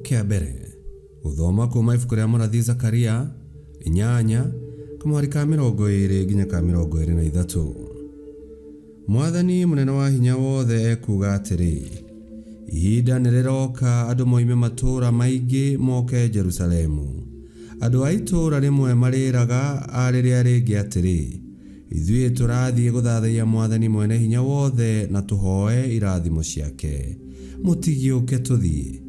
Kĩa mbere, gũthoma kuuma ibuku rĩa mũrathi Zakaria 8, kamũhari ka 20 nginya ka 23. Mwathani mũnene wa hinya wothe ekuuga atĩrĩ, Ihinda nĩrĩroka andũ moime matũũra maingĩ moke Jerusalemu. Andũ a itũũra rĩmwe marĩĩraga a rĩrĩa rĩngĩ atĩrĩ, 'Ithuĩ tũrathiĩ gũthaathaiya Mwathani Mwene Hinya Wothe na tũhooe iraathimo ciake. Mũtigĩũke tũthiĩ.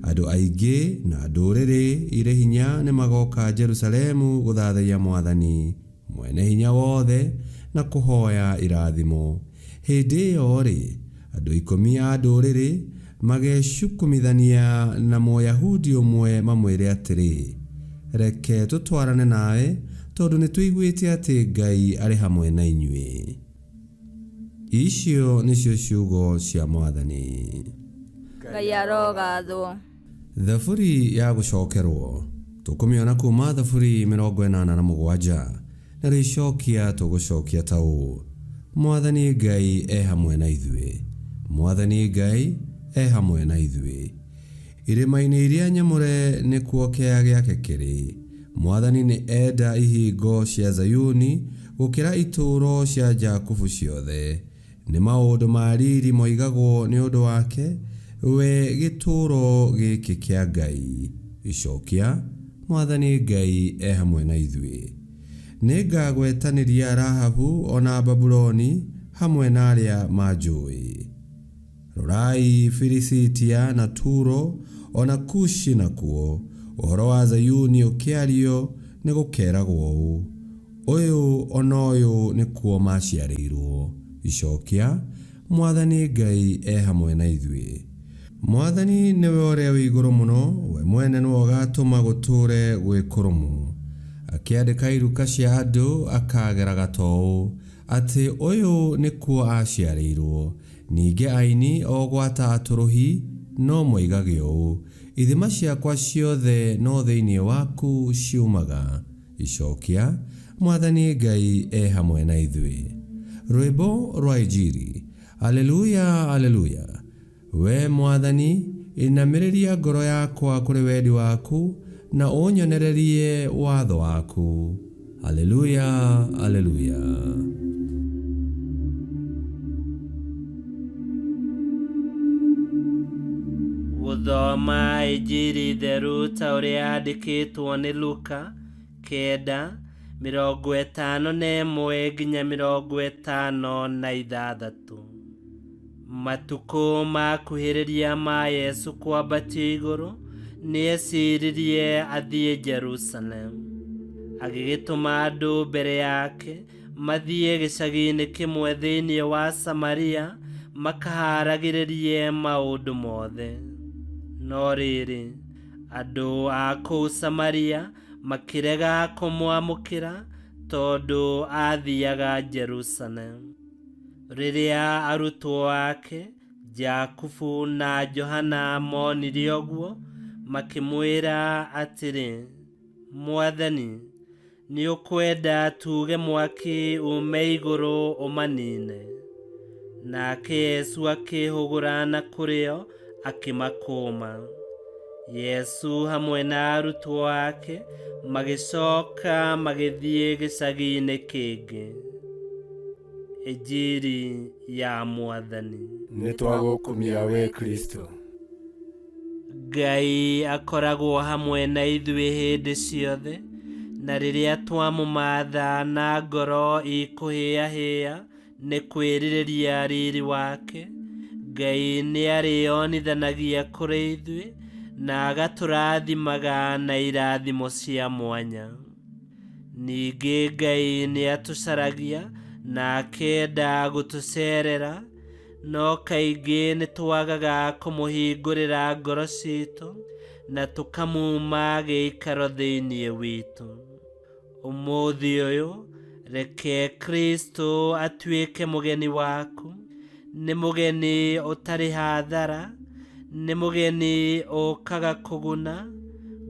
Andũ aingĩ na ndũũrĩrĩ irĩ hinya nĩmagooka Jerusalemu gũthaathaiya Mwathani Mwene Hinya Wothe na kũhooya iraathimo. Hĩndĩ ĩyo-rĩ, andũ ikũmi a ndũũrĩrĩ mageecukumithania na Mũyahudi ũmwe mamwĩre atĩrĩ, Reke tũtwarane nawe, tondũ nĩtũiguĩte atĩ Ngai arĩ hamwe na inyuĩ. Icio nĩcio ciugo cia Mwathani. Ngai arogathwo. Thaburi ya gũcokerwo. Tũkũmĩona kuuma Thaburi 87. Narĩo icokia tũgũcokia ta ũũ, Mwathani Ngai e hamwe na ithuĩ. Mwathani Ngai e hamwe na ithuĩ. Irĩma-inĩ iria nyamũre nĩkuo kĩa gĩake kĩrĩ. Mwathani nĩ enda ihingo cia Zayuni gũkĩra itũũro cia Jakubu ciothe. Nĩ maũndũ ma riri moigagwo nĩ ũndũ wake, we gĩtũũro gĩkĩ kĩa Ngai. Icokia, Mwathani Ngai e hamwe na ithuĩ. Nĩngagwetanĩria Rahabu o na Babuloni hamwe na arĩa manjũĩ. Rorai Filisitia na Turo, o na Kushi nakuo, ũhoro wa Zayuni ũkĩario nĩgũkeragwo ũũ, Ũyũ o na ũyũ nĩkuo maaciarĩirũo. Icokia, Mwathani Ngai e hamwe na ithuĩ. Mwathani nĩwe Ũrĩa wĩ Igũrũ Mũno, we mwene nĩwe ũgatũma gũtũũre gwĩ kũrũmu. Akĩandĩka iruka cia andũ akageraga ta ũũ, atĩ ũyũ nĩkuo aaciarĩirũo. Ningĩ aini o gwata atũrũhi no moigage ũũ, Ithima ciakwa ciothe no thĩinĩ waku ciumaga. Icokia, Mwathani Ngai e hamwe na ithuĩ. Rwĩmbo rwa Injiri. Aleluya, Aleluya. Wee Mwathani, inamĩrĩria ngoro yakwa kũrĩ wendi waku, na ũnyonererie watho waku. Aleluya, Aleluya. Gũthoma Injiri theru ta ũrĩa yandĩkĩtwo nĩ Luka 9:51 nginya 56. Matukũ makuhĩrĩria ma Yesu kwambatio igũrũ, nĩeciririe athiĩ Jerusalemu. Agĩgĩtũma andũ mbere yake mathiĩ gĩcagi-inĩ kĩmwe thĩinĩ wa Samaria makahaaragĩrĩrie maũndũ mothe. No rĩrĩ, andũ a kũu Samaria makĩrega kũmwamũkĩra tondũ aathiaga Jerusalemu. Rĩrĩa arutwo ake Jakubu na Johana monire ũguo, makĩmwĩra atĩrĩ, Mwathani, nĩũkwenda tuuge mwaki uume igũrũ ũmanine? Nake Yesu akĩĩhũgũra na kũrĩ o, akĩmakũũma. Yesu hamwe na arutwo ake magĩcoka magĩthiĩ gĩcagi-inĩ kĩngĩ. Injiri ya Mwathani. Nĩtwagũkumia wee Kristo. Ngai akoragwo hamwe na ithuĩ hĩndĩ ciothe, na rĩrĩa twamũmatha na ngoro ikũhĩahĩa nĩ kwĩrirĩria riri wake, Ngai nĩ arĩonithanagia kũrĩ ithuĩ na agatũrathimaga na irathimo cia mwanya. Ningĩ Ngai nĩ atũcaragia na akenda gũtũcerera, no kaingĩ nĩ twagaga kũmũhingũrĩra ngoro citũ na tũkamuma gĩikaro thĩinĩ witũ. Ũmũthĩ ũyũ, reke Kristo atuĩke mũgeni waku. Nĩ mũgeni ũtarĩ hathara, nĩ mũgeni ũkaga kũguna,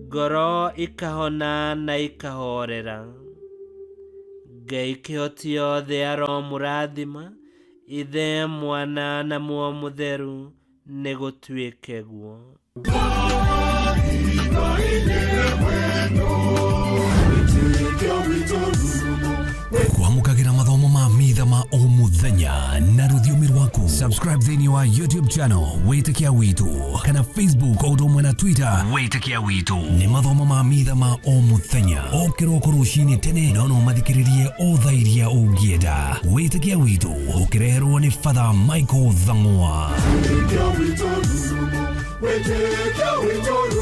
ngoro ikahona na ikahorera. Ngai kĩhoti yothe aromũrathima, Ithe, Mwana na Muoyo Mũtheru, nĩ gũtuĩke guo. Kwamũkagĩra mathomo ma mitha ma o mũthenya na rũthiomi rwaku. Subscribe thĩinĩ wa YouTube channel Wĩtĩkia Witũ kana Facebook o ũndũ ũmwe na Twitter Wĩtĩkia Witũ. Nĩ mathomo ma mitha ma o mũthenya o kĩroko rũcinĩ tene, no no mathikĩrĩrie o thaa iria ũngĩenda. Wĩtĩkia Witũ ũkĩreherwo nĩ Father Michael Thang'wa. Wĩtĩkia witũ.